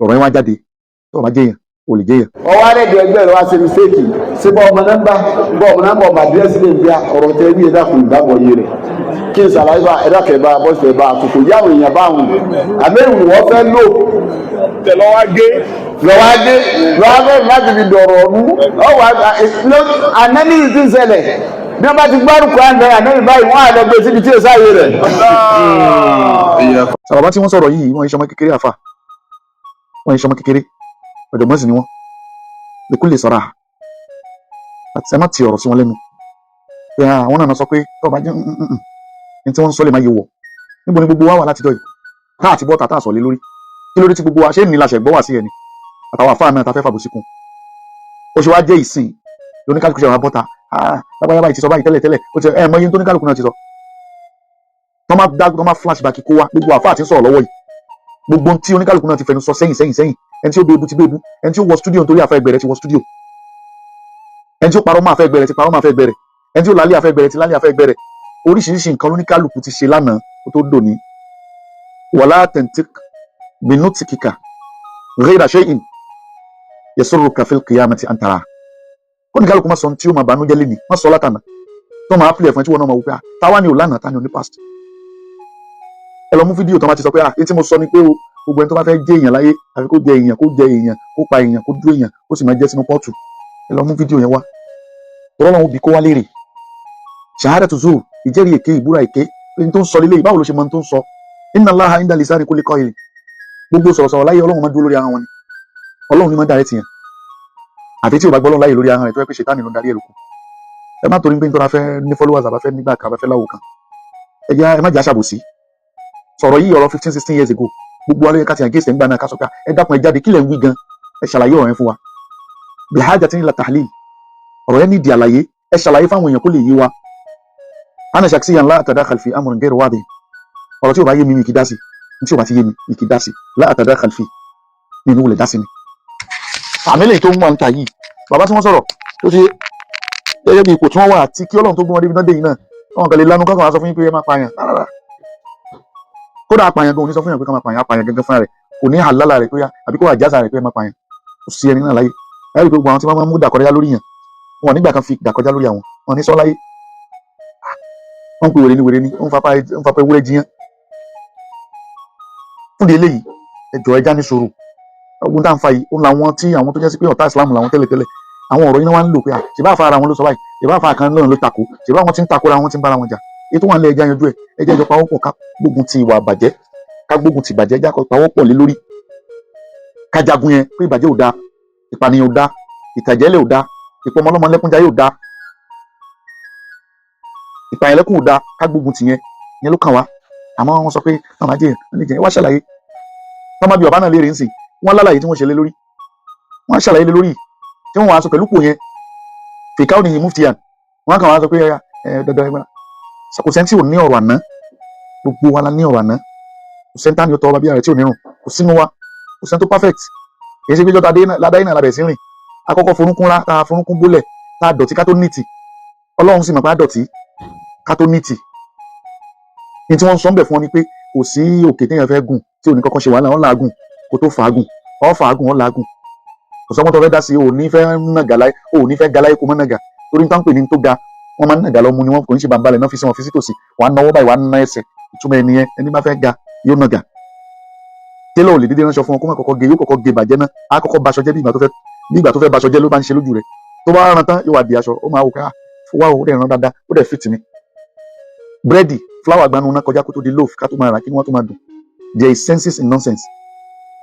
Ọ̀rọ̀ yẹn wá jáde. Tó o bá jẹ́yàn, o lè jẹ́yàn. Ọwọ́ arẹ́dẹ̀ ẹgbẹ́ rẹ wá ṣe mistake ṣé bọ́ ọmọ nọ́mbà, bọ́ ọmọ nọ́mbà, ọmọ àdírẹ́sì lè bí ọ̀rọ̀ tẹ wí. Ẹ̀dá kùn ìgbàgbọ́ yé rẹ̀ kí n ṣàlàyé bá ẹ̀dá kẹ̀ bá bọ́sẹ̀ bá àtòkò yáwó èèyàn bá wọn àmẹ́rù wọ́n fẹ́ lò. Tẹ lọ́wọ́ gé. Lọ́wọ́ dé lọ́wọ́ fẹ́ láti fi dọ̀rọ̀ ọ̀rú ọwọ́ anẹ́ni yìí ti ń ṣẹlẹ̀. Bí wọ́n bá ti gbárùkù àná anẹ́ni báyìí, wọ́n á lọ gbé síbi tí èsì ààyè rẹ̀. Bàbá tí wọ́n sọ̀rọ̀ yìí, wọ́n iṣẹ́ ọmọ kékeré àfà, wọ́n iṣẹ́ ọmọ kékeré, ọ̀jọ̀gbọ́n sì ni wọ́n. Lè kú lè sọ̀rọ̀ àti ẹ má ti ọ̀rọ̀ sí wọn lẹ́nu pé àwọn náà sọ pé tó bá jẹ́ ní tí wọ́n ń sọ lè má yé wọ̀. Níbo ni gbogbo wa wà látijọ́ yìí tá àti bọ́ta tá a sọ̀ lé lórí? Kí ló dé tí gbogbo wa ṣé ní la ṣẹ̀ gbọ́ wá sí ẹni àtàwọn àfáà náà ta fẹ́ fàbùsí kun? Ó ṣe wá jẹ́ ìsìn lóníkálukú ṣe wá bọ́ta? Lágbájá báyìí ti sọ báyìí tẹ́lẹ̀ tẹ́lẹ̀, ó ti ẹ̀ mọ iye tó níkálukú náà ti sọ. Tọ́ máa dá, tọ́ máa flashback kó wa gbogbo àfáà tí ń sọ̀rọ̀ lọ́wọ́ yìí, gbogbo tí oníkálukú náà ti fẹnu sọ sẹ́yìn sẹ́yìn sẹ́yìn. Ẹni tí ó bẹ ebu ti bẹ ebu, ẹni tí ó wọ studio nítorí àfẹ́ ẹgbẹ́ rẹ̀ ti wọ studio, ẹni tí ó parọ́ máa fẹ́ ẹgbẹ́ rẹ̀ ti parọ́ máa fẹ́ ẹgbẹ́ rẹ̀, ẹni tí ó lálé àfẹ́ ẹgbẹ́ rẹ̀ ti lálé àfẹ́ ẹgbẹ́ rẹ̀. Oríṣiríṣi nǹkan lóníkálukú ti ṣe lánàá kó tó dòní. Wala tantiq binutkika ghayra shay'in yasurruka fil qiyamati an tara. Kóníkálukú má sọ tí ó máa bànújẹ́ lé ní, má sọ látànà tó máa pìlẹ̀ fún ẹ tí wọn náà máa wò pé, ah, táwa ni ò lánàá, ta ni ò ní past? Ẹ lọ mú fídíò tó máa ti sọ pé, ah, èyí tí mo sọ ni pé o, gbogbo ẹni tó bá fẹ́ jẹ́ èèyàn láyé, àfi kó jẹ èèyàn, kó jẹ èèyàn, kó pa èèyàn, kó dúró èèyàn, kó sì máa jẹ́ sínú pọ́ọ̀tù. Ẹ lọ mú fídíò yẹn wá. Tọ́lọ́ lọ́wọ́ bí kó wá léèrè shahadatu zur, ìjẹ́rìí èké, ìbúra èké, pé n tó ń sọ lélẹ́yìí, báwo ló ṣe mọ n tó ń sọ? Inna Allaha inda lisani kulli qa'il. Gbogbo sọ̀rọ̀sọ̀rọ̀ láyé, Ọlọ́run máa dúró lórí ahọ́n wọn ni. Ọlọ́run ni máa darí tìyàn, àfi tí ò bá gbọ́ Ọlọ́run láyè lórí ahọ́n rẹ̀, tó yẹ pé ṣètánì ló ń darí ẹ̀ lókun. Ẹ má torí pé nítorí a fẹ́ ní followers, àbá fẹ́ nígbà kan, àbá fẹ́ láwò kan, ẹ jẹ́ ẹ má jà ṣàbòsí sọ̀rọ̀ yìí. Ọ̀rọ̀ 15, 16 years ago, gbogbo alẹ́ ká ti against ẹ̀ ń gbà náà, ká sọ pé, ẹ dákun, ẹ jáde, kí lẹ̀ ń wí gan? Ẹ ṣàlàyé ọ̀rọ̀ yẹn fún wa. Bihajatin ila tahlil, ọ̀rọ̀ yẹn nídìí àlàyé. Ẹ ṣàlàyé fáwọn èèyàn kó lè yé wa. Ana shakhsiyan la atadakhal fi amrin ghayr wadih. Ọ̀rọ̀ tí ò bá yé mi, mi kì í dá sí. Ní tí ò bá ti yé mi, mi kì í dá sí. La atadakhal fi mi ní wulẹ̀ dá sí ni. Àmì lè tó ń wà ń ta yìí, bàbá tí wọ́n sọ̀rọ̀ tó ṣe gẹ́gẹ́ bí ipò tí wọ́n wà àti kí Ọlọ́run tó gbé wọn débi náà dé yìí náà, wọn kàn lè lanu kankan wá sọ fún yín pé ẹ máa pààyàn rárá. Kódà apààyàn gan ò ní sọ fún yàn pé ká máa pààyàn. Apààyàn gangan fúnra rẹ̀ kò ní àlálà rẹ̀ pé yá àbí kó àjàsà rẹ̀ pé ẹ máa pààyàn. Kò sí ẹni náà láyé. Ẹ rí i pé gbogbo àwọn tí wọ́n máa ń mú dàkọjá lórí yàn, wọn nígbà kan fi dàkọjá lórí àwọn, wọn ní sọ láyé. Wọ́n ń pe wèrè ní wèrè ní, wọ́n ń fapá ewúrẹ́ jiyàn. Fún di eléyìí, ẹ jọ̀ọ́, ẹ já ní sùúrù. Ogun tá à ń fa yìí, ó làwọn tí àwọn tó jẹ́ sí pé ọ̀tá ìsìlámù làwọn tẹ́lẹ̀tẹ́lẹ̀, àwọn ọ̀rọ̀ yìí náà wá ń lò pé à ṣèbá àfa ara wọn ló sọ báyìí, ṣèbá àfa kan náà ló takò, ṣèbá àwọn tí ń takora wọn ti ń bára wọn jà. Ètò wọn lé, ẹja yanjú ẹ. Ẹjẹ ìjọ pawọ́pọ̀ ká gbógun ti ìwà àbàjẹ́, ká gbógun ti ìbàjẹ́, ẹjá pawọ́pọ̀ lé lórí, ká jagun yẹn pé ìbàjẹ́ ò dáa, ìpànìyàn ò dáa, ìtàjẹ́lẹ̀ ò dáa, ìpọmọlọ́mọlẹ́kúnjayé ò dáa, ìpànìyàn ò dáa, ká gbógun ti yẹn. Yẹn ló kàn wá. Àmọ́ wọ́n sọ pé màmá jẹ́ ẹ̀ lè jẹ́ wá ṣàlàyé. Tọ́ má bí bàbá náà léèrè ń sìn, wọ́n lálàyé tí wọ́n ṣe lé lórí, wọ́n ṣàlàyé lé lórí tí wọ́n wá sọ pẹ̀lú pò yẹn fìkà ní muftiyan. Wọ́n kàn wá sọ pé ẹ dandan ẹ kò sẹ́ni tí ò ní ọ̀rọ̀ àná. Gbogbo wa la ní ọ̀rọ̀ àná. Kò sẹ́ni tá ní ọtọ́ ọba bí ààrẹ tí ò ní rùn, kò sínú wa. Kò sẹ́ni tó perfect. Kì í ṣe pé jọ́ta ládàá náà labẹ̀ sí rìn. Akọ́kọ́ forúnkún rá, tá a forúnkún bólẹ̀, tá a dọ̀tí ká tó nìtì. Ọlọ́run sì mọ̀ pé a dọ̀tí ká tó nìtì. Ní tí wọ́n ń sọ ń bẹ̀ fún ọ ni pé kò sí òkè téèyàn fẹ́ gùn tí ò ní kọ́kọ́ ṣe wàhálà. Ọ̀ làágùn kó tó fàágùn, ọ̀ fàágùn, ọ̀ làágùn. Kò sọ́mọ́ tó fẹ́ dá sí, ò ní fẹ́ nàgà láyé, ò ní fẹ́ ga láyé kó mọ́ nàgà, torí táwọn pè ní tó ga, wọ́n máa ń nàgà lọ́mú ni. Wọ́n kò ní ṣe bàbá rẹ̀ náà fi sí wọn fi sí tòsí. Wàá náwó báyìí, wàá ná ẹsẹ̀. Ìtumọ̀ ẹni yẹn, ẹni bá fẹ́ ga yóò nàgà. Télọ̀ ò lè dédé ránṣọ fún wọn kó má kọ́kọ́ gé, yóò kọ́kọ́ gé bàjẹ́ náà. Á kọ́kọ́ baṣọ jẹ́ bí ìgbà tó fẹ́ baṣọ jẹ́ ló bá ń ṣe lójú rẹ̀. Tó bá rán tán, yóò wá di aṣọ, ó máa wò ká wá, ó dẹ̀ rán dáadáa, ó dẹ̀ fit mi. Búrẹ́dì, flour gbanú náà kọjá kó tó di loaf, ká tó máa rà kí wọ́n tó máa dùn. There is senses in nonsense.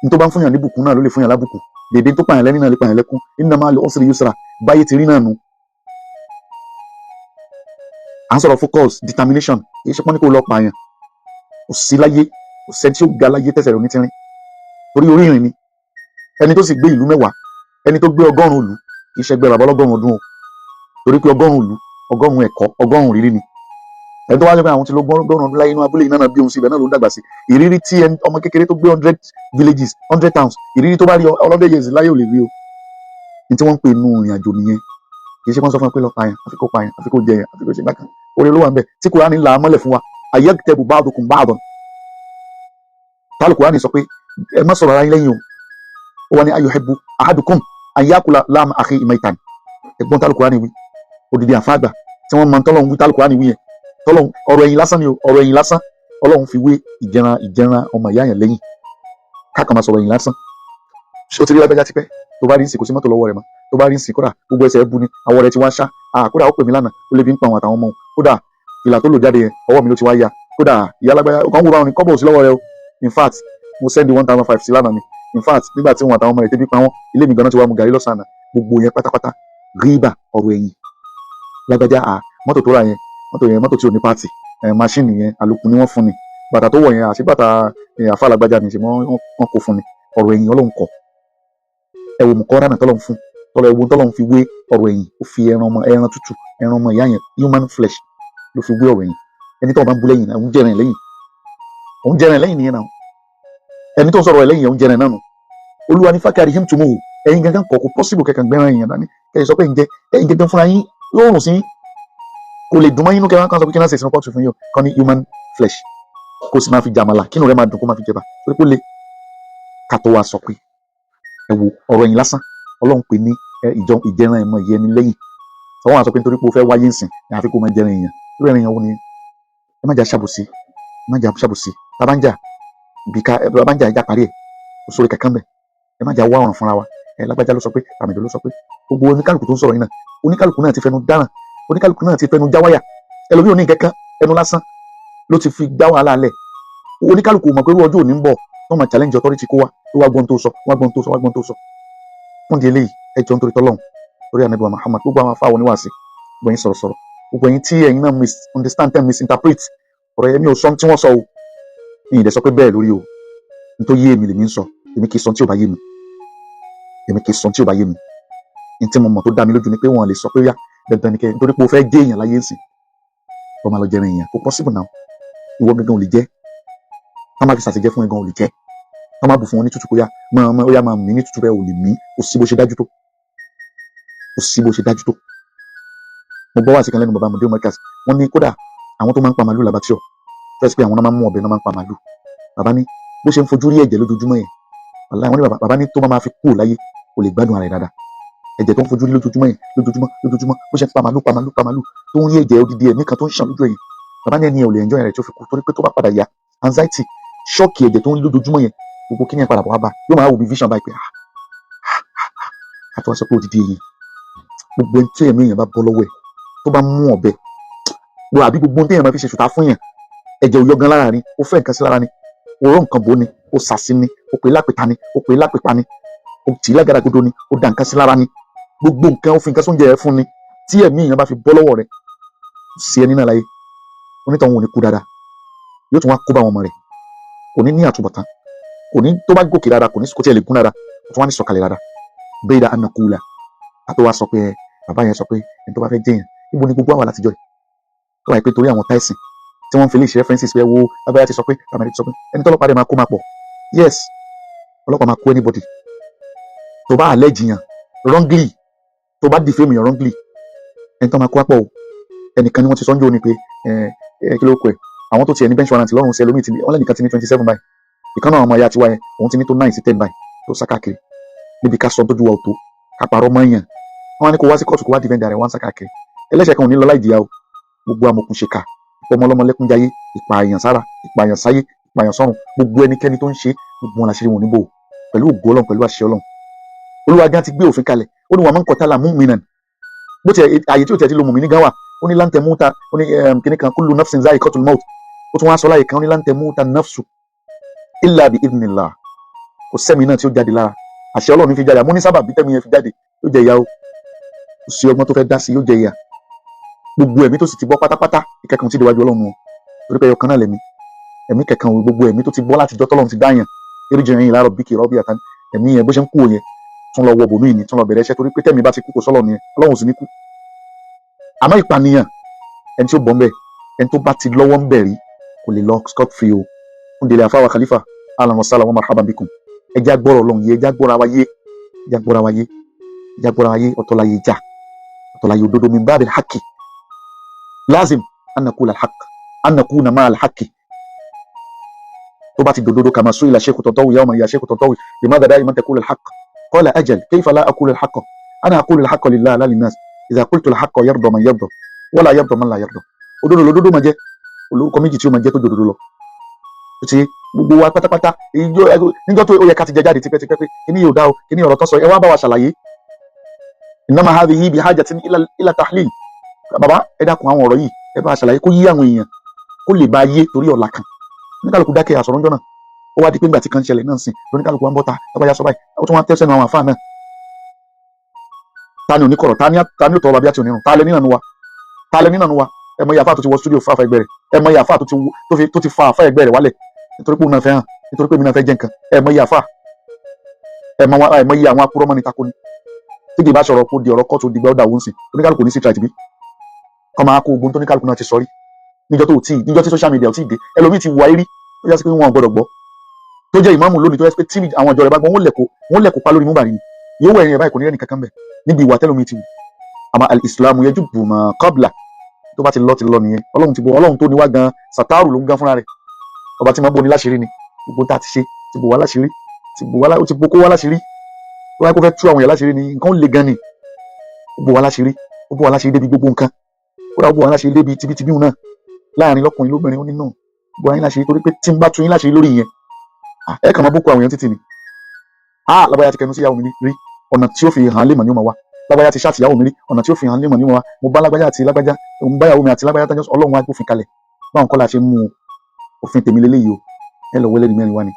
Ní tó bá ń fúnyàn ní bùkún náà ló lè fúnyàn lábùkù, dèdè tó pààyàn lẹ́ni náà lè pààyàn lẹ́kún. Inna ma'al usri yusra, báyé ti rí náà nu. À ń sọ̀rọ̀ focus, determination. Kì í ṣe pọ́n ní kó lọ pààyàn. Kò sí láyé, kò sẹ́ni tí ó ga láyé tẹ̀sẹ̀ rẹ̀ onítìrín, torí orí ìrìn ni. Ẹni tó sì gbé ìlú 10, ẹni tó gbé 100 ìlú, kì í ṣẹgbẹ́ bàbá ọlọ́gọ́rùn ọdún o, torí pé 100 ìlú, 100 ẹ̀kọ́, 100 ìrírí ni. Ẹni tó wá lẹ́gbẹ̀ẹ́ àwọn tí ló 100 ọdún láyé, inú abúlé yìí náà bí òun sí, ibẹ̀ náà ló ń dàgbà sí. Ìrírí tí ọmọ kékeré tó gbé 100 villages, 100 towns, ìrírí tó bá rí 100 years láyé ò lè rí o. Ní tí wọ́n ń pè nínú ìrìn àjò nìyẹn. Kì í ṣe wọ́n sọ fún ẹ pé lọ pààyàn, àfi kó pààyàn, àfi kó jẹyàn, àfi kó ṣe bákan. Orí ló wà ń bẹ tí Kùránì là á mọ́lẹ̀ fún wa. Ayyaghtabu ba'dukum ba'dan. Tálù Kùránì sọ pé ẹ má sọ̀rọ̀ ara yín lẹ́yìn o. Ó wà ní ayuhibbu ahadukum an yakula lahma akhihi maitan. Ẹ̀gbọ́n tálùkùránì wí, odidi àfáàgbà tí wọ́n máa ń tọ́lọ́hún wí, tálùkùránì wí yẹn, tọ́lọ́hún ọ̀rọ̀ ẹ̀yìn lásán ni o, ọ̀rọ̀ ẹ̀yìn lásán Ọlọ́run fi wé ìjẹran ọmọ ìyá yẹn lẹ́yìn. Kákan máa sọ̀rọ̀ ẹ̀yìn lásán. Ṣé o ti rí lágbájá tipẹ́? Tó bá rí ń sìn, kò sí mọ́tò lọ́wọ́ rẹ̀ mọ́. Tó bá rí ń sìn, kódà gbogbo ẹsẹ̀ ẹ̀ bu ni, àwọ̀ rẹ̀ ti wá ṣá. Kódà ó pè mí lánàá, ó lè fi ń pa àwọn àtàwọn ọmọ òun. Kódà fìlà tó lò jáde yẹn, ọwọ́ mi ló ti wá ya. Kódà ìyá lágbájá kan wò báwọn ni, kọ́bọ̀ sí lọ́wọ́ rẹ o. In fact, mo send 1,500 sí lánàá ni. In fact, nígbà tí wọn àtàwọn ọmọ rẹ̀ tẹ́bí pa wọ́n, ilé mi gan-an ti wá mu gàrí lọ́sàn-án. Gbogbo yẹn pátápátá, ríbà, ọ̀rọ̀ ẹ̀yìn. Lágbájá, mọ́tò tó rà yẹn, mọ́tò yẹn, mọ́tò tí ò ní part ẹ̀, machine yẹn, àlòkù ni wọ́n fún ni. Bàtà tó wọ̀ yẹn, àṣì bàtà àfa lágbájá ni, ṣe wọ́n kó fún ni. Ọ̀rọ̀ ẹ̀yìn Ọlọ́run kọ̀. Ẹ wò mùkọ́ ránà tọ́lọ́run fún tọ́lọ́, ẹ wo tọ́lọ́run fi wé ọ̀rọ̀ ẹ̀yìn. Ó fi ẹran ọmọ, ẹran tútù, ẹran ọmọ ìyá yẹn, human flesh, ló fi wé ọ̀rọ̀ ẹ̀yìn. Ẹni tó bá ń bú lẹ́yìn, òun jẹran lẹ́yìn, òun jẹran lẹ́yìn nìyẹn náà. Ẹni tó ń sọ̀rọ̀ ẹ̀ lẹ́yìn, òun jẹran náà nù. Olúwa ní fakarihtumuhu, ẹ̀yin gangan kọ̀. Kò possible kẹ̀kẹ́ gbẹ́ràn èèyàn dání, kẹ́ ẹ sọ pé ń jẹ. Ẹ̀yin gangan fúnra yín yóò rùn sí, kò lè dùn mọ́ yín nú. Kẹ́ wọ́n kàn sọ pé kí náà ṣe sínú pot fún yín o, kàn ní human flesh, kó sì máa fi jàmàlà, kínú rẹ̀ máa dùn, kó máa fi jẹba, torí pé ó le. Ká tó wá sọ pé ẹ wo ọ̀rọ̀ ẹ̀yìn lásán, Ọlọ́run pè ní ìjọ ìjẹran ẹ̀mọ ìyẹni lẹ́yìn. Sọ wọ́n á sọ pé nítorí pé o fẹ́ wáyé ńsìn ní àfi kó máa jẹran èèyàn. Irú ẹ̀rìn èèyàn wo ni? Ẹ má jà ṣàbòsí, ẹ má jà ṣàbòsí. Tá a bá ń jà bí ká ẹ bá ń jà, ẹja parí ẹ̀, kò sórí kankan bẹ̀. Ẹ má jà wá ọ̀ràn fúnra wa. Ẹ lágbájá ló sọ pé, tàmídò ló sọ pé, gbogbo oníkálukú tó ń sọ̀rọ̀ yìí náà, oníkálukú náà ti fẹnu dáràn, oníkálukú náà ti fẹnu jáwáyà. Ẹlòmíì ò ní nǹkan kan, ẹnu lásán ló ti fi dá wàhálà lẹ̀. Oníkálukú mọ̀ pé irú ọjọ́ òní ń bọ̀ tó máa challenge authority, kó wá tó wá gbọ́n tó sọ, wá gbọ́n tó sọ, wá gbọ́n tó sọ. Fún di eléyìí, ẹ jọ̀ọ́, nítorí tọ́lọ́run, torí Ànábì wa Muhammad, gbogbo àwọn afáwọn oníwàásí, gbogbo ẹ̀yin sọ̀rọ̀sọ̀rọ̀, gbogbo ẹ̀yin tí ẹ̀yin náà misunderstand, ten misinterpret ọ̀rọ̀ yẹn, mi ò sọ tí wọ́n sọ o, mi ì dẹ̀ sọ pé bẹ́ẹ̀ lórí o. Nítorí yé mi lèmi ń sọ. Èmi kì í sọ tí ò bá yé mi, èmi kì í sọ tí ò bá yé mi. Ní tí mo mọ̀ tó dá mi lójú ni pé wọ́n lè sọ pé yá dandan ni kẹ́, nítorí pé o fẹ́ jẹ́ èèyàn láyé ń sìn, kó máa lọ jẹrin èèyàn. Kò possible now. Ìwọ gangan ò lè jẹ́. Tá máa fi ṣàṣejẹ fún ẹ gan, ò lè jẹ́. Tá máa bù fún wọn ní tútù, kó yá máa máa ó yá máa mí ní tútù bẹ́ẹ̀, ò lè mí. Kò sí bó ṣe dájú tó, kò sí bó ṣe dájú tó. Mo gbọ́ wá sí kan lẹ́nu bàbá Mudir Markaz. Wọ́n ní kódà àwọn tó máa ń pa màálù làbátìọ̀ fẹ́ẹ́ sí pé àwọn náà máa ń mú ọbẹ̀ náà, máa ń pa màálù. Bàbá ní bó ṣe ń fojú rí ẹ̀jẹ̀ lójoojúmọ́ yẹn, wàláhì, wọ́n ní bàbá ní tó máa fi kú láyé, kò lè gbádùn ara ẹ̀ dáadáa. Ẹ̀jẹ̀ tó ń fojú rí lójoojúmọ́ yẹn, lójoojúmọ́ lójoojúmọ́, bó ṣe ń pa màálù, pa màálù, pa màálù, tó ń rí ẹ̀jẹ̀ odidi ẹ̀mí kan tó ń ṣàn lójú ẹ̀yìn, bàbá ní ẹni ẹ̀ ò lè enjoy rẹ̀ tó fi kú, torí pé tó bá padà yá, anxiety, shock, ẹ̀jẹ̀ tó ń rí lójoojúmọ́ yẹn, gbogbo kíní ẹ̀ padà bọ̀ wá bá, yóò máa wò bí vision báyìí pé ah ah ah. Àti wá sọ pé odidi èèyàn, gbogbo ẹni tí ẹ̀mí èèyàn bá bọ́ lọ́wọ́ ẹ̀, tó bá mú ọ̀bẹ gbogbo àbí gbogbo ohun tí èèyàn máa fi ṣe ṣùtá fún yàn, ẹ̀jẹ̀ ò yọ gan lára ni, ó fẹ́ nǹkan sí lára ni, ó rọ́ nǹkan bò ni, ó sàsí ni, ó pè é lápèta ni, ó pè é lápèpa ni, ó tì í lágàdàgodo ni, ó da nǹkan sí lára ni, gbogbo nǹkan, ó fi nǹkan sóúnjẹ ẹ̀ fún ni, tí ẹ̀mí èèyàn bá fi bọ́ lọ́wọ́ rẹ̀ sí ẹni náà láyé, onítọ̀hún ò ní kú dáadáa. Yóò tún wá kó bá àwọn ọmọ rẹ̀. Kò ní ní àtúbọ̀tán, kò ní tó bá gòkè dáadáa, kò ní kò tiẹ̀ lè gún dáadáa, kò tún wá ní sọ̀kalẹ̀ dáadáa. Bẹ́ẹ̀ dá anakula àti wá sọ pé ẹ bàbá yẹn sọ pé ẹni tó bá fẹ́ jẹyàn, níbo ni gbogbo àwọn àtijọ́ yìí tó wáyé pé torí àwọn táìsìn tí wọ́n ń fi lè ṣe references pé wo lágbáyà ti sọ pé tàbí ti sọ pé ẹni tọ́lọ́pàá dẹ̀ máa kó máa pọ̀. Yes, ọlọ́pàá máa kó anybody tó bá allege yàn wrongly, tó bá defame yàn wrongly, ẹni tó máa kó wá pọ̀ o. Ẹnìkan ni wọ́n ti sọ́njú ní pé ẹ ẹ kí ló kọ ẹ, àwọn tó tiẹ̀ ní bench warrant lọ́rùn sí ẹlòmíì ti wọ́n lẹ́nìkan ti ní 27 báyìí. Ìkan náà, ọmọ ìyá tiwa yẹn, òun ti ní tó 9 sí 10 báyìí tó sá káàkiri níbi ká sọ tójú wa ò tó, ká parọ́ mọ́ èèyàn. Wọ́n á ní kó wá sí kóòtù, kó wá defend rẹ̀, wọ́n á sá káàkiri. Ẹlẹ́ṣẹ̀ kan ò ní lọ láì jìyà o. Gbogbo amòkùnṣèkà, ìpọmọlọmọlẹ́kúnjayé, ìpààyàn sára, ìpààyàn sáyé, ìpààyàn sọ́run, gbogbo ẹnikẹ́ni tó ń ṣe, gbogbo wọn làṣírí wọn níbò pẹ̀lú ògo Ọlọ́run, pẹ̀lú àṣẹ Ọlọ́run. Olúwa gan ti gbé òfin kalẹ̀. Ó ní wàá máa ń kọ̀tà là mu'minan, bó tiẹ̀ àyè tí ò tiẹ̀ ti lo mùmí ní gan wà. Ó ní lan tamuta, ó ní kíní kan, kullu nafsin za'iqatul maut. Ó tún wá sọ láyè kan, ó ní lan tamuta nafsu illa bi idhnillah. Kò sẹ́mi náà tí ó jáde lára àṣẹ Ọlọ́run fi jáde. Àmọ́ ní sábàbí tẹ́mi yẹn fi jáde, yóò jẹ ìyà o. Kò sí ọgbọ́n tó fẹ́ dá sí, yóò jẹ ìyà. Gbogbo ẹ̀mí tó sì ti bọ́ pátápátá, ìkẹkùn ti déwájú Ọlọ́run o, torí pé ẹyọ kan náà lẹ̀mí ẹ̀mí kẹ̀kan o. Gbogbo ẹ̀mí tó ti bọ́ láti jọ́ tọ́lọ́run ti dá yàn, eré yìí láàárọ̀ bí kì í rọ́bì àtàn, ẹ̀mí yẹn bó ṣe ń kú òye, tún lọ wọ bòmíì ni, tún lọ bẹ̀rẹ̀ iṣẹ́, torí pé tẹ̀mí bá ti kú, kò sọ́lọ̀ nìyẹn. Ọlọ́run ò sì ní kú. Àmọ́ ìpànìyàn, ẹni tí ó bọ́ ń bẹ̀, ẹni tó bá ti lọ́wọ́ ń bẹ̀ rí, kò lè lọ scot free o. Fún délé àfáwà khalifa, ahlan wa sahlan wa marhaban bikum. Ẹ jẹ́ agbọ́rọ̀ Ọlọ́run yé, ẹ jẹ́ agbọ́ra wa yé, ẹ jẹ́ agbọ́ra wa yé, ẹ jẹ́ agbọ́ra wa yé. Ọ̀tọ̀ láyé ìjà, ọ̀tọ̀ láyé òdodo. Min babil haqqi lazim an naqula al-haqq, an nakuna ma'a al-haqqi. Tó bá ti dòdòdó, kama su'ila Sheikh Tantawi yawman, ya Sheikh Tantawi, limadha da'iman taqulu al-haqq? Qala ajal kayfa la aqulu al-haqqa ana aqulu al-haqqa lillahi la linnas idha qultu al-haqqa yarda man yarda wala yarda man la yarda. Òdodo lòdodo máa jẹ́, olórúkọ méjì tí ó máa jẹ́ tó jòdodo lọ. Ó ti gbogbo wa pátápátá ìjọ níjọ́ tó yẹ ká ti jẹ jáde tipẹ́tipẹ́ pé kíní yóò dá o, kíní ọ̀rọ̀ tó sọ, ẹ wá bá wa ṣàlàyé. Innama hadhihi bihajatin ila tahlil. Bàbá, ẹ dákun, àwọn ọ̀rọ̀ yìí, ẹ bá wa ṣàlàyé kó yí àwọn èèyàn, kó lè bá yé torí ọ̀la kan. Oníkàlùkù dákẹ́ àsọ̀rọ̀ ńjọ́ náà. Ó wá di pé ńgbà tí kan ṣẹlẹ̀ náà sìn lóníkàlùkù wa ń bọ́ta lábàáyá sọ báyìí, ó tún wá tẹ́sẹ̀ nu àwọn àfáà náà. Ta ni oníkọ̀rọ̀? Ta ni ó tọrọ àbí àti onírun? Ta lẹ nínú wa? Ta lẹ nínú wa? Ẹ mọ iye àfáà tó ti wọ studio fún àfáà ẹgbẹ́ rẹ̀. Ẹ mọ iye àfáà tó ti fa àfáà ẹgbẹ́ rẹ̀ wálẹ̀ nítorí pé òun náà fẹ́ hàn, nítorí pé èmi náà fẹ́ jẹ́ nǹkan. Ẹ mọ iye àfáà, ẹ mọ iye àwọn akúrọ́mọ́ ni tako ni tí kì í bá sọ̀rọ̀ kó di ọ̀rọ̀ kóòtù dìgbà ọ̀dà òun sìn. Oníkàlùkù ní sí right bí kọ́ máa kó ogun tó oníkàlùkù náà ti sọ rí níjọ́ tó tí níjọ́ tí social media ò tí ì dé. Ẹlòmíì ti wà rí tó yẹ sí pé wọn ò gbọdọ̀ gbọ́, tó jẹ́ ìmáàmù lónìí, tó yẹ sí pé tí àwọn ìjọ rẹ̀ bá gbọ́, wọ́n lẹ̀kọ́ pa lórí múbàrí ni yóò wẹ̀ ẹ̀yìn ẹ̀ báyìí, kò ní rẹ́ni kankan bẹ̀ níbi ìwà tẹ́lómi ti wù. Àmọ́ al-islamu yajubu ma qabla. Tó bá ti lọ, ti lọ nìyẹn. Ọlọ́run ti bo, Ọlọ́run tó ní wá gan, sàtáàrù ló ń gan fúnra rẹ̀, ọba tí máa bo ní láṣìírí ni. Gbogbo tá a ti ṣe ti bò wá láṣìírí, ti bò wá, ó ti bo kó wá láṣìírí. Tó wáyé kó fẹ́ tú àwọn èèyàn láṣìírí ni, nǹkan ó le gan ni. Ó bò wá láṣìírí, ó bò wá láṣìírí débi gbogbo nǹkan. Kódà ó bò wá láṣìírí débi tibítibí náà, láàrin lọ́kùnrin lóbìnrin. Ó ní náà bò wá yín láṣìírí, torí pé tí n bá tú yín láṣìírí lórí ìyẹn, ẹ kàn máa bókun àwọn èèyàn títì ni. Ah, lágbájá ti kẹnu sí ìyàwó mi rí, ọ̀nà tí ó fi hàn lè mọ̀ ní ó máa wá. Lágbájá ti ṣáàtì ìyàwó mi rí, ọ̀nà tí ó fi hàn lè mọ̀ ní ó máa wá. Mo bá lágbájá àti lágbájá, òun bá ìyàwó mi àti lágbájá tánjọ́. Ọlọ́run wá gbófin kalẹ̀ báwọn kọ́ la ṣe mú o. Òfin tèmi leléyìí o. Ẹ lọ wọ ẹlẹ́rìí mẹ́rin wá ni.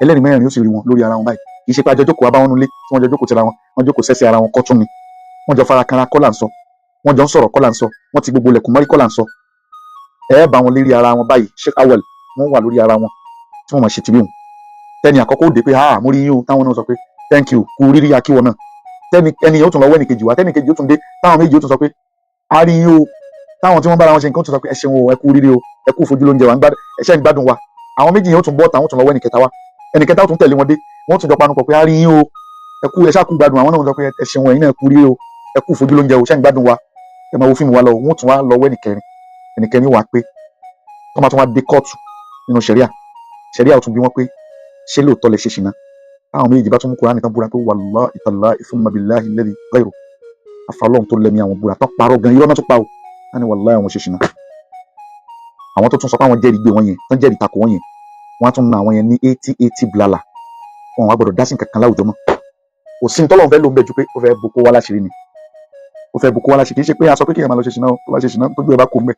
Ẹlẹ́rìí mẹ́rin ó sì rí wọn lórí ara wọn báyìí. Kì í ṣe pé àjọ jókòó abáwọn nulẹ̀ tí wọ́n jọ jókòó tira wọn, wọ́n jókòó sẹ́sẹ̀ ara wọn kọ́ tún ni. Wọ́n jọ fara kanra kọ́ là ń sọ, wọ́n jọ ń sọ̀rọ̀ kọ́ là ń sọ, wọ́n ti gbogbo lẹ̀kùn mọ́rí kọ́ là ń sọ. Ẹ bá wọn lérí ara wọn báyìí. Sheikh Awal, wọ́n wà lórí ara wọn tí wọ́n máa ṣe tìbí wọn. Tẹ́ni àkọ́kọ́ ó dé pé, "Ah, mo rí yín o." Táwọn náà sọ pé, "Thank you, kú rírí akíwọ náà." Tẹ́ni ẹni yóò tún lọ wẹ́ ẹnìkejì wá, tẹ́nì kejì yóò tún dé, táwọn méjì yóò tún sọ pé, "A rí yín o." Táwọn tí wọ́n bára wọn ṣe nǹkan tún sọ pé, "Ẹ ṣeun o, ẹ kú rírí o, ẹ kú fojú lóúnjẹ wa, ń gbádùn, ẹ ṣe ń gbádùn wa." Àwọn méjì yóò tún bọ́, táwọn tún lọ wẹ́ ẹnìkẹta wá. Ẹnìkẹta ó tún tẹ̀lé wọn dé, wọ́n tún jọ panupọ̀ pé, "A rí yín o, ẹ kú, ẹ ṣáà kú gbádùn." Àwọn náà sọ pé, "Ẹ ṣeun, ẹ̀yin náà, kú rírí o, ẹ kú fojú lóúnjẹ o, ṣe ń gbádùn wa, ẹ máa wo fíìmù wa lọ." Wọ́n tún wá lọ wẹ́ ẹnìkẹrin. Ẹnìkẹrin wà pé tó máa tún wá dé kóòtù nínú ṣẹ̀ríà, ṣẹ̀ríà ó tún bí wọ́n pé, ṣé lóòótọ́ lẹ ṣe ṣìnà? Táwọn méjì bá tún mú Kùránì tán búra pé, wallahi tallahi thumma billahi alladhi ghayru, àfàlọ́hún tó lẹ́mí àwọn búra tán, parọ́ gan, irọ́ náà tún pa o. Wọ́n ní wallahi àwọn ṣe ṣìnà. Àwọn tó tún sọ pé àwọn jẹ́rìí gbé wọn yẹn, tán jẹ́rìí takò wọn yẹn, wọ́n á tún na àwọn yẹn ní 80 80 blala. Wọn wá gbọ́dọ̀ dá sí nǹkan kan láwùjọ mọ́. Kò sí ní tọ́lọ́run fẹ́ ló ń bẹ ju pé ó fẹ́ bo kó wá láṣìírí ni. Ó fẹ́ bo kó wá láṣìírí. Kì í ṣe pé a sọ pé kéèyàn máa lọ ṣe ṣìnà. Tó bá ṣe ṣìnà, tójú ẹ bá kó ń bẹ,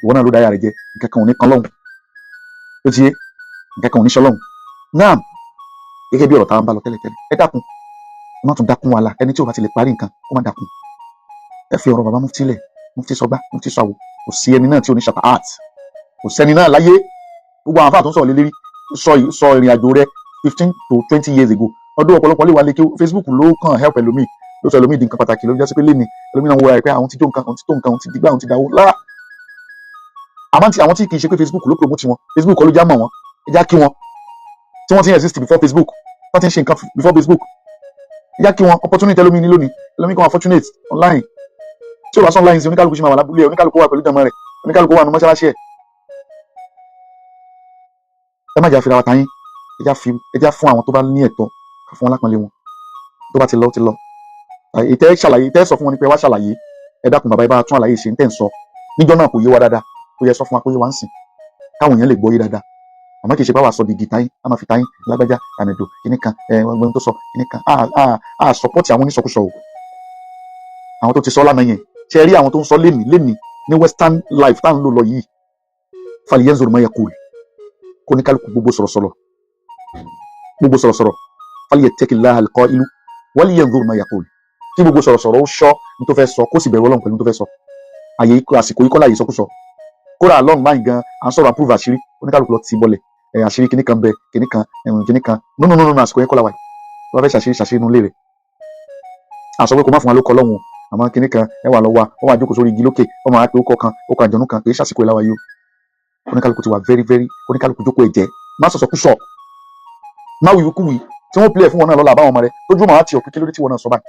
ìwọ náà ló dáyà rẹ jẹ. Nǹkan kan ò ní kan lọ́hùn tó ti yé, nǹkan kan ò ní ṣe lọ́hùn náà. Gẹ́gẹ́ bí ọ̀rọ̀ táwọn bá lọ tẹ́lẹ̀tẹ́lẹ̀, ẹ dákun, ẹ má tún dákun wàhálà. Ẹni tí ò bá ti lè parí nǹkan, kó má dákun. Ẹ fi ọ̀rọ̀ bàbá mufti lẹ̀. Mufti sọgbá, mufti sọ̀wọ́, kò sí ẹni náà tí ò ní ṣàtà art. Kò sẹ́ni náà láyé. Gbogbo àwọn afáà tó ń sọ̀rọ̀ lélẹ́rí sọ ìrìn àjò rẹ 15 to 20 years ago, ọdún ọ̀pọ̀lọpọ̀ lè wà lè kí. Facebook ló kàn help ẹlòmíì, ló sọ ẹlòmíì di nǹkan pàtàkì. Ló jẹ́ sí pé lẹ́ni ẹlòmíì náà ń wọra ẹ̀ pé àwọn ti jó nǹkan, àwọn ti tó nǹkan, àwọn ti dìgbà, àwọn ti dáwó lára. Àmọ́ tí àwọn tí kì í ṣe pé Facebook ló promote wọn, Facebook kọ́ ló já mọ̀ wọn, ẹ já kí wọn tí wọ́n ti ń exist before Facebook, wọ́n ti ń ṣe nǹkan before Facebook, ẹ já kí wọn. Opportunity ẹlòmíì ní lónìí, ẹlòmíì kan wà fortunate online. Tí o bá sọ online sí, oníkálukú ṣe máa wà lábúlé ẹ, oníkálukú wà pẹ̀lú jàmọ́ rẹ̀, oníkálukú wà nù mọ́ṣáláṣí ẹ̀. Ẹ má jà fira wa tayín. Ẹ já fún àwọn tó bá ní ẹ̀tọ́, ká fún wọn lápọ́nlé wọn. Tó bá ti lọ, ó ti lọ. Ìtẹ́ ṣàlàyé, ìtẹ́ sọ fún wọn ni pé, wá ṣàlàyé, ẹ dákun bàbá, ẹ bá tún àlàyé ṣe ń tẹ̀ ń sọ níjọ́ náà, kò yé wa dáadáa. Ó yẹ sọ fún wa kó yé wa ń sìn, káwọn èèyàn lè gbọ́ yé dáadáa. Àmọ́ kì í ṣe pé àwa sọ dìgì táyín, a máa fi táyín lágbájá àmẹ̀dò kíní kan ẹ gbọ́n tó sọ kíní kan. A support àwọn onísọkúsọ o. Àwọn tó ti sọ lánàá yẹn, ṣe rí àwọn tó ń sọ lénìí lénìí ní western life tá à ń lò lọ yìí, falyanzur ma yaqul. Kó ní kálukú, gbogbo sọ̀rọ̀sọ̀rọ̀, gbogbo sọ̀rọ̀sọ̀rọ̀, falyattaqillaha alqa'ilu walyanzur ma yaqul. Kí gbogbo sọ̀rọ̀sọ̀rọ̀ ó ṣọ́ ní tó fẹ́ sọ, kó sì bẹ̀rù Ọlọ́run pẹ̀lú ní tó fẹ́ sọ. Àyè àsìkò yìí kọ́ láyè sọkúsọ. Kódà lọ́run báyìí gan, à ń sọ̀rọ̀ approve àṣírí, oníkálukú lọ ti bọlẹ̀ ẹ̀, àṣírí kíní kan bẹ, kíní kan ẹ̀hún kíní kan. No, no, no, no, àsìkò yẹn kọ́ la wà yìí. Tó bá fẹ́ ṣàṣírí, ṣàṣírí inú ilé rẹ̀. À sọ pé kó má fún wa ló kọ lọ́hùn o. Àmọ́ kíní kan ẹ wà lọ wa, wọ́n wà jókòó sórí igi lókè, wọ́n máa pe ó kọ kan, ó kọ àjọ̀nú kan. Kì í ṣàsìkò ẹ̀ láwa yìí o. Oníkálukú ti wà very very. Oníkálukú jókòó ẹ̀jẹ̀, má sọ̀sọ̀ kú sọ, má wíwí kú wí tí wọ́n play ẹ̀ fún wọn náà lọ́la àbáwọn ọmọ rẹ̀ tójú màá ti ọ̀pẹ. Kí ló dé tí wọn náà sọ báyìí?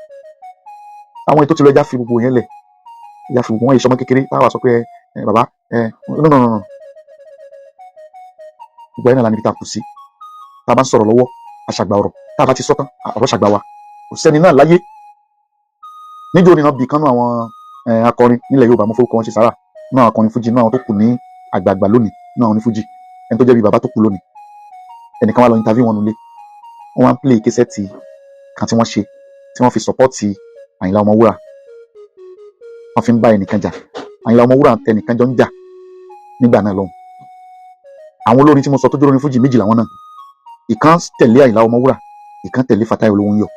Àwọn ètò tí lọ, ẹja fi gbogbo yẹn lẹ̀, ẹja fi gbogbo wọn. Ìṣọmọ kékeré táwa sọ pé, ẹ bàbá ẹ, no, no, no, no, gbogbo ẹ̀ náà la níbi tá a kù sí. Tá a bá ń sọ̀rọ̀ lọ́wọ́, àṣàgbà ọ̀rọ̀. Tá a bá ti sọ tán, ọ̀rọ̀ ṣàgbà wa. Kò sẹ́ni náà láyé. Níjó ni náà bí kánú àwọn akọrin nílẹ̀ Yorùbá, mo forúkọ wọn ṣe sára náà, akọrin fújì náà, àwọn tó kù ní àgbààgbà lónìí náà, àwọn ní fújì, ẹni tó jẹ́ bí bàbá tó kù lónìí. Ẹnìkan wá lọ interview wọn nulẹ̀, wọ́n wá ń play cassette kan tí wọ́n ṣe, tí wọ́n fi support Àyìnlá Ọmọwúrà. Wọ́n fi ń bá ẹnìkan jà, Àyìnlá Ọmọwúrà ẹnìkan jọ ń jà nígbà náà lọ́hùn. Àwọn olórin tí mo sọ tó jẹ́ olórin fújì méjì làwọn náà, ìkan tẹ̀lé Àyìnlá Ọmọwúrà, ìkan tẹ̀lé Fatai Olówónyọ̀.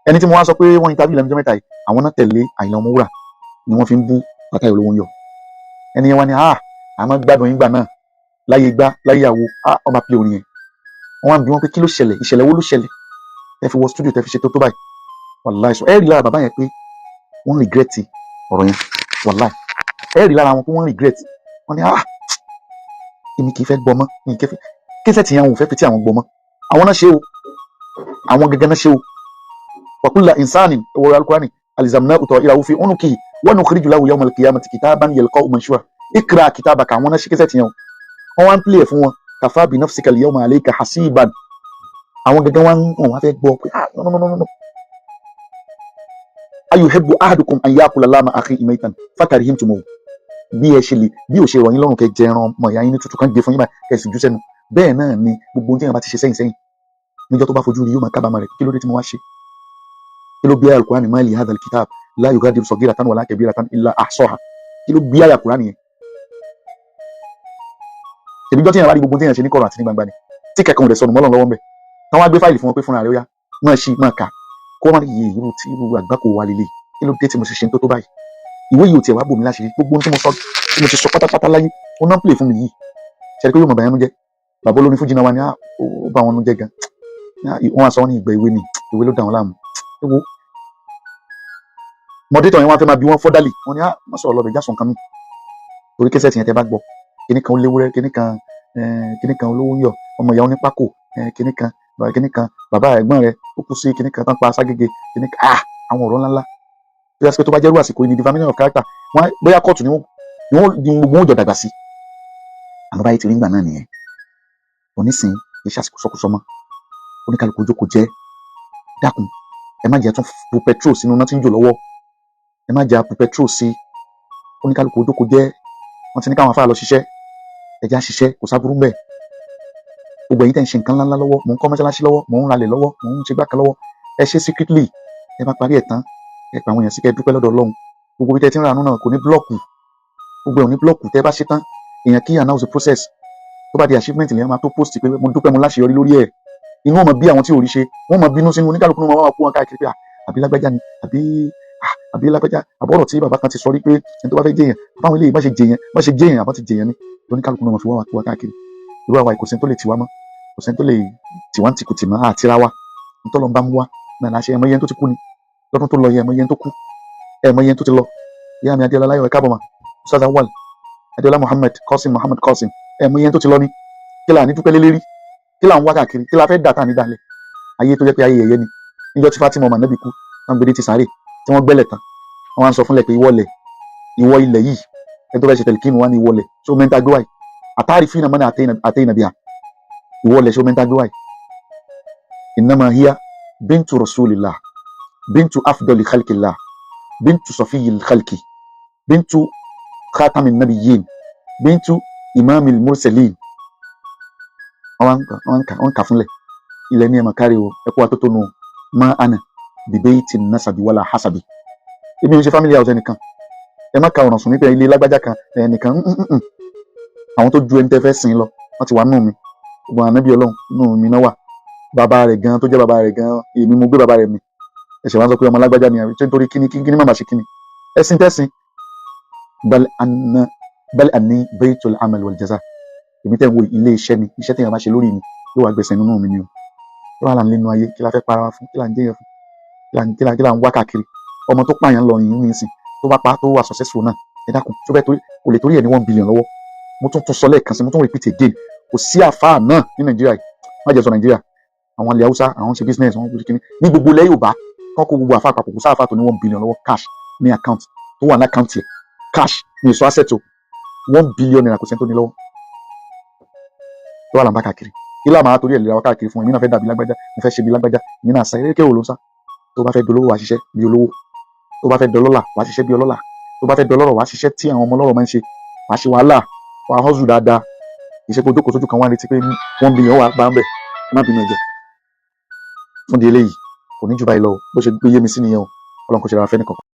Ẹni tí mo wá sọ pé wọ́n interview lẹ́nu ọjọ́ mẹ́ta yìí, àwọn náà tẹ̀lé Àyìnlá Ọmọwúrà ni wọ́n fi ń bú Fatai Olówónyọ̀. Ẹni yẹn wá ní, "Ah, àmọ́ gbádùn yín gbà náà láyé gbá láyé àwo." Ah, wọ́n bá play orin yẹn, wọ́n wá ń bi wọ́n pé, kí ló ṣẹlẹ̀? Ìṣẹ̀lẹ̀ wo ló ṣẹlẹ̀ tẹ́ fi wọ studio, tẹ́ fi ṣe tó tó báyìí? Wàláì, sọ ẹ rí lára bàbá yẹn pé wọ́n regret ọ̀rọ̀ yẹn. Wàláì, ẹ rí lára wọn pé wọ́n regret. Wọ́n ní, "Ah, èmi kì í fẹ́ gbọ́ mọ́, mi kì í fẹ́ cassette yẹn." Àwọn ò fẹ́ fi tí àwọn gbọ́ mọ́. Àwọn náà ṣe o, àwọn gẹ́gẹ́ náà ṣe o. وكل إنسان wọ alukurani ألزمناه طائره في عنقه ونخرج له يوم القيامة كتابا يلقاه منشورا اقرأ كتابك. Àwọn náà ṣe cassette yẹn o. Wọ́n wá ń play ẹ̀ fún wọn, كفى بنفسك اليوم عليك حسيبا. Àwọn gẹ́gẹ́ wọn wá fẹ́ gbọ́ pé, ah, no, no, no, no, no. أيحب أحدكم أن يأكل لحم أخيه ميتا فكرهتموه. Bí ẹ ṣe lè bí ò ṣe rọ̀ yín lọ́rùn kẹ́ jẹ ẹran ọmọ ìyá yín ní tútù kan gbé fún yín báyìí, kẹ́ sì jù sẹ́nu, bẹ́ẹ̀ náà ni gbogbo ohun tí èèyàn bá ti ṣe sẹ́yìn sẹ́yìn, níjọ́ tó bá fojú rí, yóò máa kábàámọ̀ rẹ̀. Kí ló dé tí mo wá ṣe? Kí ló bí ayé Al-Qur'ani? ما لهذا الكتاب لا يغادر صغيرة ولا كبيرة إلا أحصاها. Kí ló bí ayé Al-Qur'ani yẹn? Tèmi jọ́ tí èèyàn bá rí gbogbo tí èèyàn ṣe ní kọ̀rọ̀ àti ní gbangba ni, tí kẹ̀kẹ́ òun rẹ̀ sọnù mọ́lọ́run lọ́wọ́ ń bẹ̀, táwọn á gbé fáìlì fún wọn pé fúnra rẹ̀, ó yá, máa ṣí, máa kà, kó má yẹ irú tí irú àgbákò wa lélẹ̀. Kí ló dé tí mo ṣe ṣe tó tó báyìí? Ìwé yìí ò tiẹ̀ wá bò mí láṣìírí. Gbogbo ohun tí mo sọ, tí mo ti sọ pátápátá láyé, ó náà ń play fún mi yìí. Ṣe é pé yóò mọ̀ bàyánú jẹ́? Bàbá olórin fújì náà wà ní ó bá wọn nú jẹ́ gan. Wọ́n wá sọ wọ́n ní ìgbà ìwé ni, ìwé ló dà wọ́n láàmú. Ewo moderator yẹn, wọ́n fẹ́ máa bí wọ́n fọ́dálì. Wọ́n ní, "Má sọ̀rọ̀ lọ́bẹ̀ jásùn kan mi torí cassette yẹn tẹ́ bá gbọ́, kíní kan ó léwúrẹ́, kíní kan, kíní kan olówó ń yọ̀, ọmọ ìyá onípákó, kíní kan, kíní kan, bàbá ẹ̀gbọ́n rẹ̀ ó kú sí kíní kan tán pa ságége, kíní kan." Ah, àwọn ọ̀rọ̀ ńláńlá tó yà sí pé tó bá jẹ́rú àsìkò yìí ni defamation of character wọ́n, bóyá kóòtù ni wọ́n ní gbogbo wọn jọ dàgbà sí. Àmọ́ báyìí ti rí ńgbà náà nìyẹn. Onísìn kì í ṣàsìkò sọkúsọ mọ́. Oníkálukú jókòó jẹ́. Dákun, ẹ má jẹ́ tún bu petrol sínú iná tí ń jò lọ́wọ́. Ẹ má jẹ́ bu petrol sí. Oníkálukú jókòó jẹ́. Wọ́n ti ní káwọn afáà lọ ṣiṣẹ́, ẹ já ṣiṣẹ́, kò sábúrú mbẹ̀. Gbogbo ẹ̀yin tẹ́ ń ṣe nǹkan ńláńlá lọ́wọ́, mò ń kọ́ mọ́ṣáláṣí lọ́wọ́, mò ń ralẹ̀ lọ́wọ́, mò ń ṣe gbákan lọ́wọ́, ẹ ṣe secretly. Ẹ bá parí ẹ̀ tán, ẹ pa àwọn èèyàn sí, kẹ́ dúpẹ́ lọ́dọ̀ Ọlọ́run. Gbogbo bí tẹ́ ti ń ràánú náà kò ní block, gbogbo ẹ̀ ò ní block. Tẹ́ bá ṣe tán, èèyàn kí announce the process, tó bá di achievement lèèyàn máa tó post pé mo dúpẹ́, mo láṣeyọrí lórí ẹ̀. Inú ọmọ bí àwọn tí ò rí ṣe, wọ́n máa bínú sínú. Oníkálukú náà máa kó wọn káàkiri pé àbí lágbájá ni, àbí lágbájá, àbọ̀rọ̀ tí bàbá kan ti sọ rí pé ẹni tó bá fẹ́ jẹyàn, báwọn eléyìí bá ṣe jẹyàn, bá ṣe jẹyàn, àbá ti jẹyàn ni. Oníkálukú náà máa fi wá wá káàkiri. Irú àwa, kò sẹ́ni tó lè tiwa mọ́, kò sẹ́ni tó lè tiwa ń tìkùtì mọ́ àtira wa. Ntọ́lọ́ ń bá mú wa náà láṣẹ. Ẹ̀mọ yẹn tó ti kú ni lọ́dún tó lọ yẹ, ẹ̀mọ yẹn tó kú, ẹ̀mọ yẹn tó ti lọ. Ìyá mi Adéọlá Láyọ̀, ẹ káàbọ̀ mà. Ustaz Awal Adéọlá, Muhammad Qasim, Muhammad Qasim, ẹ̀mọ yẹn tó ti lọ ni. Kí là ní dúpẹ́ lélẹ́rí? Kí là ń wá káàkiri? Kí la fẹ́ dà tá ní dalẹ̀ ayé tó jẹ́ pé ayé yẹ̀yẹ́ ni? Níjọ́ tí Fatima ọmọ Ànábì kú, wọ́n gbé dé ti sáré tí wọ́n gbẹ́lẹ̀ tán, wọ́n wá ń sọ fúnlẹ̀ pé, ìwọlẹ̀, ìwọ ilẹ̀ yìí. Ẹni tó fẹ́ ṣe tẹ̀lé wá ní, ìwọlẹ̀ ṣó mẹ́ta gbé wáyé àtàrí fínà mọ́nà àtẹ́yìnà bíà, ìwọlẹ̀ ṣó mẹ́ta gbé wáyé. إنما هي بنت رسول الله، بنت أفضل خلق الله، بنت صفي الخلق، بنت خاتم النبيين، بنت إمام المرسلين. Wọ́n kà fúnlẹ̀. Ilẹ̀ ní, ẹ̀ máa kárí o, ẹ kó wa tó tónu. ما أنا ببيت نسب ولا حسب. Ebi ń ṣe family house ẹnìkan. Ẹ má ka ọ̀ràn sùn nípa ilé lágbájá kan ẹnìkan. Àwọn tó ju ẹni tẹ́ fẹ́ sìn lọ, wọ́n ti wà nù mí. Gbogbo ànábì Ọlọ́run nù mí náà wà. Bàbá rẹ̀ gan tó jẹ́ bàbá rẹ̀ gan, èmi mo gbé bàbá rẹ̀ mi. Ẹ̀ṣẹ̀ wá sọ pé ọmọ lágbájá ni àbí nítorí kíní kíní má bàa ṣe kíní ẹ̀sìn tẹ́sìn. بل أنا بل أني بيت العمل والجزاء. Èmi tẹ́ ń wo, ilé iṣẹ́ ni. Iṣẹ́ tẹ́yàn bá ṣe lórí mi yóò wá gbẹ̀sẹ̀ nínú mi ni o. Kí wàá là ń lé nínú ayé? Kí la fẹ́ para wa fún? Kí là ń jẹ́yàn fún? Kí là ń wá káàkiri? Ọmọ tó pààyàn lọ yìí ní ìsìn, tó bá pa, tó wà successful náà, ẹ dákun, tó bẹ́ẹ̀ torí kò lè torí ẹ̀ ní 1 billion lọ́wọ́. Mo tún tún sọ lẹ́ẹ̀kan sí, mo tún repeat again, kò sí àfáà náà ní Nàìjíríà yìí. Má jẹ́ sọ Nàìjíríà, àwọn ilẹ̀ Haúsá, àwọn ṣe business wọn kò kíní ní gbogbo ilẹ̀ Yorùbá kán kó gbogbo àfáà papọ̀, kò sáà àfáà tó ní 1 billion lọ́wọ́ cash ní account, tó wà ní account yẹ cash ní ìsọ asset o. ₦1 billion kò sẹ́ni tó ní lọ́wọ́. Tó wà láǹbá káàkiri, kí láà máa torí ẹ̀ lè ra wá káàkiri fún? Èmi náà fẹ́ dàbí lágbájá, mo fẹ́ ṣe bí lágbájá, èmi náà sa eré kéwò ló ń sá. Tó bá fẹ́ dolówó, wàá ṣiṣẹ́ bí olówó. Tó bá fẹ́ dọlọ́lá, wàá ṣiṣẹ́ bí ọlọ́lá. Tó bá fẹ́ dọlọ́rọ̀, wàá ṣiṣẹ́ tí àwọn ọmọ ọlọ́rọ̀ máa ń ṣe. Wàá ṣe wàhálà, wàá hustle dáadáa. Kì í ṣe pé o jókòó sójú kan, wá ń retí pé 1 billion wà bá ń bẹ̀. Má bínú, ẹjọ́ fún di eléyìí kò ní jù báyìí lọ. Bó ṣe gbé yé mi sí nìyẹn o. Ọlọ́run kò ṣe ra fẹ́ nìkankan.